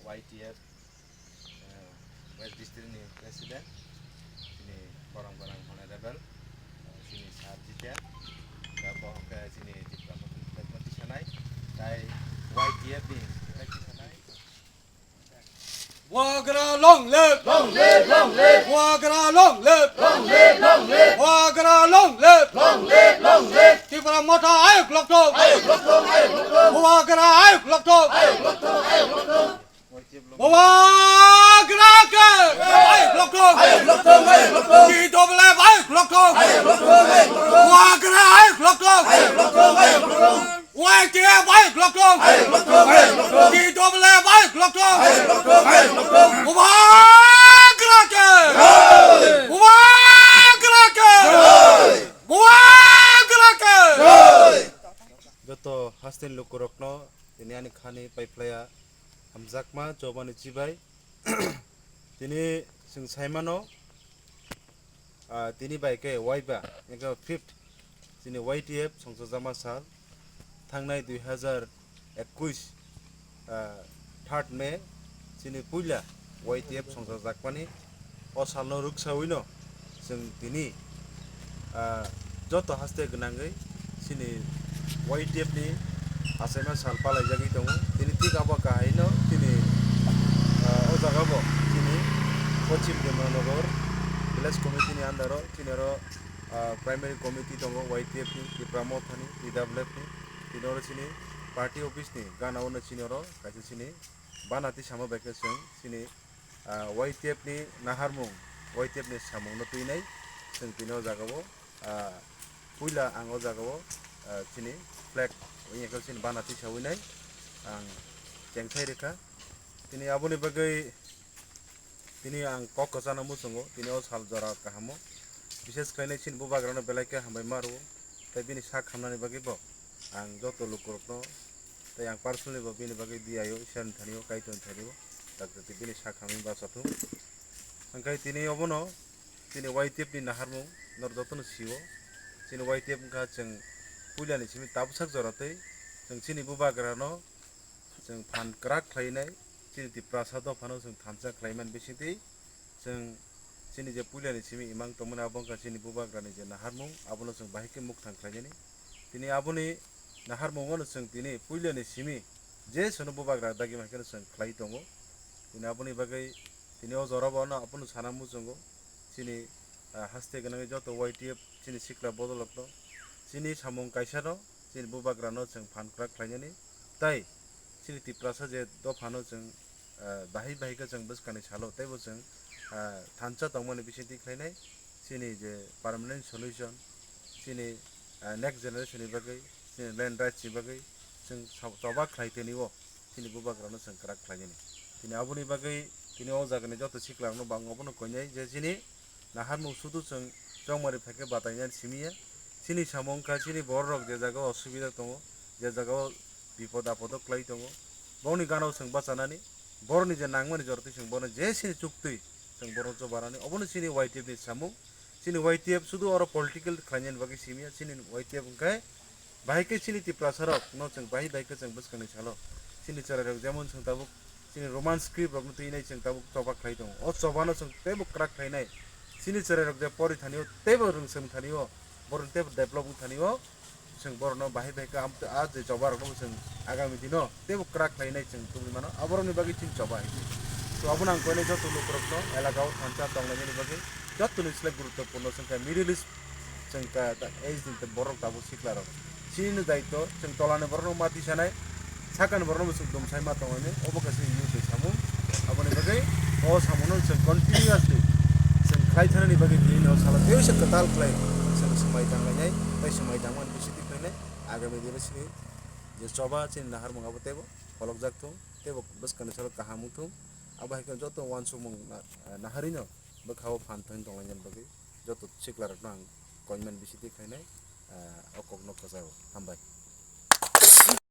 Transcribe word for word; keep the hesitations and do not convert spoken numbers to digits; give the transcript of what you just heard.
Y T F, eh, West District ni President, chini borong borong Honorable, eh, chini Sir Jiten, eh, bo hwnkhe chini Tipra Motha ni flag no tisanai, tai Y T F ni flag tisanai. Bubagra long live! Long live, long live! Bubagra long live! Long live, long live! Bubagra long live! Long live, long live! Tipra Motha ayuk lokthok! Ayuk lokthok, ayuk lokthok! Bubagra ayuk lokthok! Ayuk lokthok, ayuk lokthok! Bubagra ke! Ayuk lokthok! Ayuk lokthok, ayuk lokthok! T W F ayuk lokthok! Ayuk lokthok, ayuk lokthok! Bubagra ayuk lokthok! Ayuk lokthok, ayuk lokthok! Y T F ayuk lokthok! Ayuk lokthok, ayuk lokthok! T W F ayuk lokthok! Ayuk lokthok, ayuk lokthok! Bubagra ke! Jai! Bubagra ke! Jai! Bubagra ke! Jai! Joto hasteni lukurokno tini ani khani paiphlaiya hamjakma chobani chibai. Tini chwng saimano, ah, tini bai khe waiba, ego fifth, chini Y T F songchajakma sal, thangnai dui hazar ekush, ah, third May, chini puila Y T F songchajakmani, o salno rwksawino chwng tini, ah, joto haste gwnangwi chini Y T F ni achaima sal palaijagwi tongo. Tini thik abo kahaino chini, ah, o jaga bo chini Pochim Demanagar Village Committee ni under o chini oro, ah, Primary Committee tongo Y T F ni, Tipra Motha ni, T W F ni, tini oro chini party office ni gana o no chini oro kaisa chini bana tisamo bai khe chwng chini, ah, Y T F ni naharmung, Y T F ni samung no twinai chwng tini o jaga o, ah, puila ang o jaga o, ah, chini flag wngya khe chini bana tisawi nai ang chengthai rwkha. Tini aboni bagwi tini ang kok kwchangno muchungo, tini o sal jora kahamo. Bishes khlainai chini bubagrano belai khe hambai ma rwo, tei bini sak hamnani bagwi bo ang joto lukurokno tei ang personally bo bini bagwi diyaio, Iswrani thani o, Kaitorni thani o, tak tak bini sak hamwi bacha thung. Hwnkhe tini obono chini Y T F ni naharmung norok jotono sio. Chini Y T F wngkha chwng puilani simi tabuksak jora tei chwng chini bubagrano chwng phan kwrak khlainai, chini Tiprasa dophano chwng thansa khlaimani bisingtwi chwng chini je puilani simi imang tongmani abo wngkha chini bubagrani je naharmung, abono chwng bahai khe mukthang khlainani. Tini aboni naharmungono chwng tini puilani simi je sono bubagra dagi mankhe chwng khlai tongo. Tini aboni bagwi tini o jorabo ano abono sana muchungo. Chini, ah, haste gwnangwi joto Y T F chini sikla bodolokno chini samung kaisano chini bubagrano chwng phan kwrak khlainani, tai chini Tiprasa je dophano chwng, ah, bahai bahai khe chwng bwskangni salo teibo chwng, ah, thansa tongmani bisingtwi khlainai chini je permanent solution chini, ah, next generation ni bagwi, chini land rights ni bagwi chwng sa-, choba khlai tini o chini bubagrano chwng kwrak khlainani. Tini aboni bagwi tini o jagani joto siklarokno bo ang obono koinai je chini naharmung sudu chwng chongmani phaikhe batainani simi ya. Chini samung wngkha chini bororok je jagao osubida tongo, je jagao bipod apodo klai tongo, bongni ganao chwng bachanani, borokni je nangmani jorotwi chwng bono je chini chuktwi chwng bono chobanani, obono chini Y T F ni samung. Chini Y T F sudu oro political khlainani bagwi simi ya, chini Y T F wngkhe bahai khe chini Tiprasa rok no chwng bahai bahai khe chwng bwskangni salo chini chwrai rok jemon chwng tabuk chini Roman script rok no twinai chwng tabuk choba khlai tongo. O choba no chwng teibo kwrak khlainai. Chini chwrai rok je pori thani o teibo rwngsong thani o, borok teibo develop wng thani o, chwng borok no bahai bahai khe am-, a je choba rok no chwng agami dino teibo kwrak khlainai chwng tubui mano. Aborok ni bagwi chini choba hai khe. To abono ang koinai joto lukurok no elaka o thansa tonglainani bagwi joto ni slai guruttopurno chwng khe Middle East chwng ta, ta, age ni borok tabuk sikla rok. Chini no daityo chwng tola ni borok no ma tisanai, saka ni borok no chwng dumsai ma tonglainai, obo kaisa youth ni samung. Aboni bagwi o samung no chwng continuously chwng khlai thanani bagwi tini no salo tei se kwtal khlai chwng swmai tanglainai, tei swmai tangmani bisingtwi khlainai. Agami dino chini je choba chini naharmung abo teibo pholokjak thung, teibo bwskangni salo kaham wng thung. Abo hai khe joto uansukmung na-, naharino bwkha o phan thani tonglainani bagwi joto sikla rokno ang koinmani bisingtwi khlainai, ah, o kokno kwcharo. Hambai.